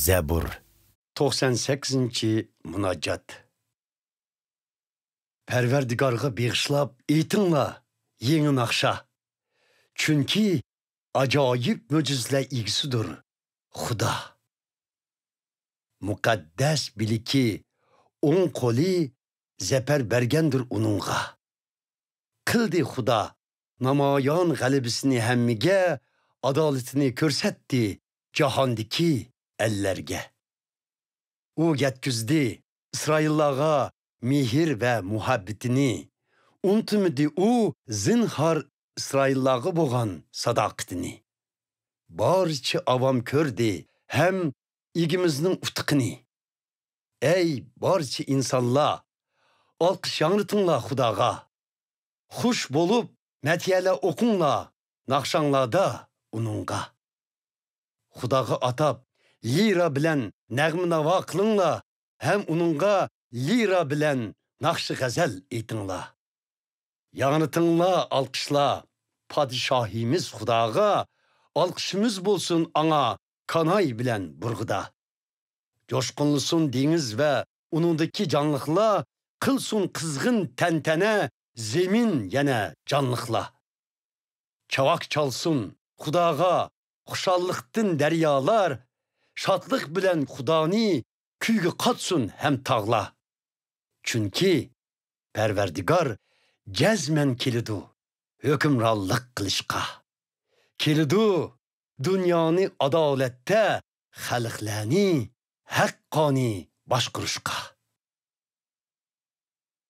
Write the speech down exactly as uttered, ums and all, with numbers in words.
زەبۇر. توقسان سەككىزىنچى مۇناجات. پەرۋەردىگارغا بېغىشلاپ ئېيتىڭلار يېڭى ناخشا. چۈنكى ئاجايىپ مۆجىزىلەر ئىگىسىدۇر خۇدا. مۇقەددەس بىلىكى، ئوڭ قولى زەپەر بەرگەندۇر ئۇنىڭغا. قىلدى خۇدا نامايان غەلىبىسىنى ھەممىگە، ئادالىتىنى كۆرسەتتى جاھاندىكى ئەللەرگە. ئۇ يەتكۈزدى ئىسرائىللارغا مېھىر ۋە مۇھەببىتىنى. ئۇنتۇمىدى ئۇ زىنھار ئىسرائىللارغا بولغان ساداقىتىنى. بارچە ئاۋام كۆردى ھەم ئىگىمىزنىڭ ئۇتۇقىنى. ئەي بارچە ئىنسانلار، ئالقىش ياڭرىتىڭلار خۇداغا. خۇش بولۇپ مەدھىيەلەر ئوقۇڭلار ناخشاڭلاردا ئۇنىڭغا. خۇداغا ئاتاپ لىرا بىلەن نەغمە ناۋا قىلىڭلار ھەم ئۇنىڭغا لىرا بىلەن ناخشا غەزەل ئېيتىڭلار. ياڭرىتىڭلار ئالقىشلار پادىشاھىمىز خۇداغا، ئالقىشىمىز بولسۇن ئاڭا كاناي بىلەن بۇرغىدا. جوشقۇنلىسۇن دېڭىز ۋە ئۇنىڭدىكى جانلىقلار، قىلسۇن قىزغىن تەنتەنە زېمىن يەنە جانلىقلار. چاۋاك چالسۇن خۇداغا خۇشاللىقتىن دەريالار، شادلىق بىلەن خۇدانى كۈيگە قاتسۇن ھەم تاغلار. چۈنكى پەرۋەردىگار جەزمەن كېلىدۇ ھۆكۈمرانلىق قىلىشقا. كېلىدۇ دۇنيانى ئادالەتتە خەلقلەرنى ھەققانىي باشقۇرۇشقا.